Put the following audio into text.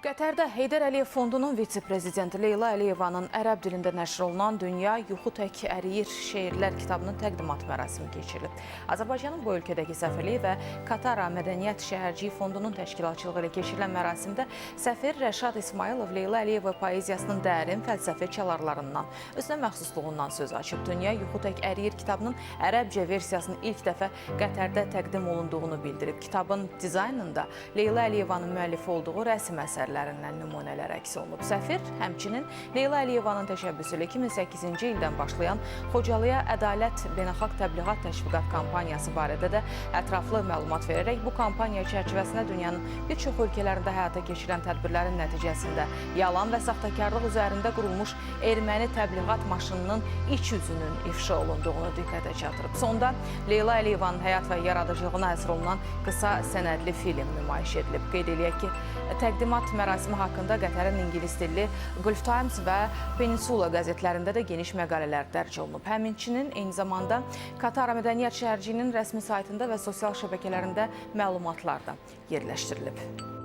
Qətərdə Heydər Əliyev Fondunun vitse-prezidenti Leyla Əliyevanın ərəb dilində nəşr olunan Dünya Yuxu Tək Əriyir şeirlər kitabının təqdimat mərasimi keçirilib. Azərbaycanın bu ölkədəki səfirliyi və Katara Mədəniyyət Şəhərciyi Fondunun təşkilatçılığı ilə keçirilən mərasimdə səfir Rəşad İsmayılov Leyla Əliyeva poeziyasının dərin fəlsəfi çalarlarından, özünə məxsusluğundan söz açıb. Dünya Yuxu Tək Əriyir kitabının ərəbcə versiyasının ilk dəfə Qətərdə təqdim olunduğunu bildirib. Kitabın dizaynında Leyla Əliyevanın müəllifi olduğu rəsm əsərlərindən nümunələr əks olunub. Səfir həmçinin Leyla Əliyevanın təşəbbüsü ilə 2008-ci ildən başlayan Xocalıya Ədalət beynəlxalq təbliğat təşviqat kampaniyası barədə də ətraflı məlumat verərək bu kampaniya çərçivəsində dünyanın bir çox ölkələrində həyata keçirilən tədbirlərin nəticəsində yalan və saxtakarlıq üzərində qurulmuş erməni təbliğat maşınının iç üzünün ifşa olunduğunu diqqətə çatdırıb. Sonda Leyla Əliyevanın həyat və yaradıcılığına həsr olunan qısa sənədli film nümayiş edilib. Qeyd eləyək ki, təqdimat mərasimi haqqında Qətərin ingilis dilli Gulf Times və Peninsula qəzetlərində də geniş məqalələr dərc olunub. Həmçinin eyni zamanda Katara Mədəniyyət Şəhərciyinin rəsmi saytında və sosial şəbəkələrində məlumatlar da yerləşdirilib.